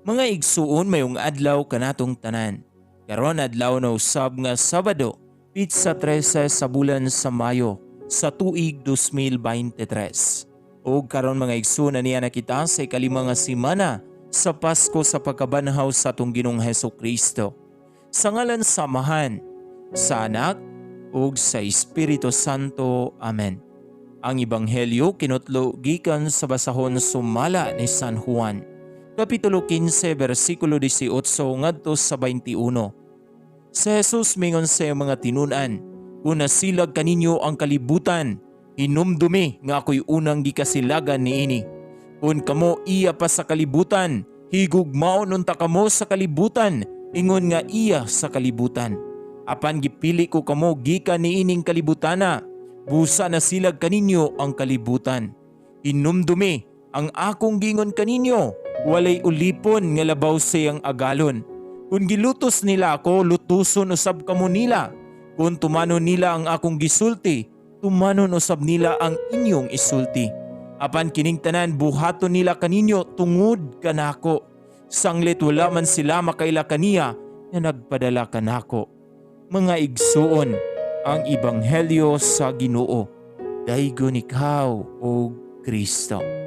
Mga igsuon, maayong adlaw kanatong tanan. Karon adlaw na usab nga Sabado, pitsa 13 sa bulan sa Mayo sa tuig 2023. Ug karon, mga igsuon, ania na kita sa ikalima nga semana sa Pasko sa pagkabanhaw sa atong Ginoong Heso Kristo. Sa ngalan sa Amahan, sa Anak, ug sa Espiritu Santo. Amen. Ang Ebanghelyo kinutlo gikan sa basahon sumala ni San Juan. Kapitulo 15, versikulo 18 ngadto sa 21. Si Jesus mingon sa iyang mga tinun-an, "Kung nasilag kaninyo ang kalibutan, hinumdumi nga ako'y unang gikasilagan niini. Kung kamo iya pa sa kalibutan, higugmaon unta kamo sa kalibutan, ingon nga iya sa kalibutan. Apan gipili ko kamo gikan niining kalibutana, busa nasilag kaninyo ang kalibutan. Hinumdumi ang akong gingon kaninyo, walay ulipon nga labaw sa iyang agalon. Kung gilutos nila ako, lutuson usab kamo nila. Kung tumanon nila ang akong gisulti, tumanon usab nila ang inyong isulti. Apan kining tanan buhaton nila kaninyo tungod kanako, sanglit wala man sila makaila kaniya nga nagpadala kanako." Mga igsuon, ang ebanghelyo sa Ginoo. Daygon ikaw, o Kristo.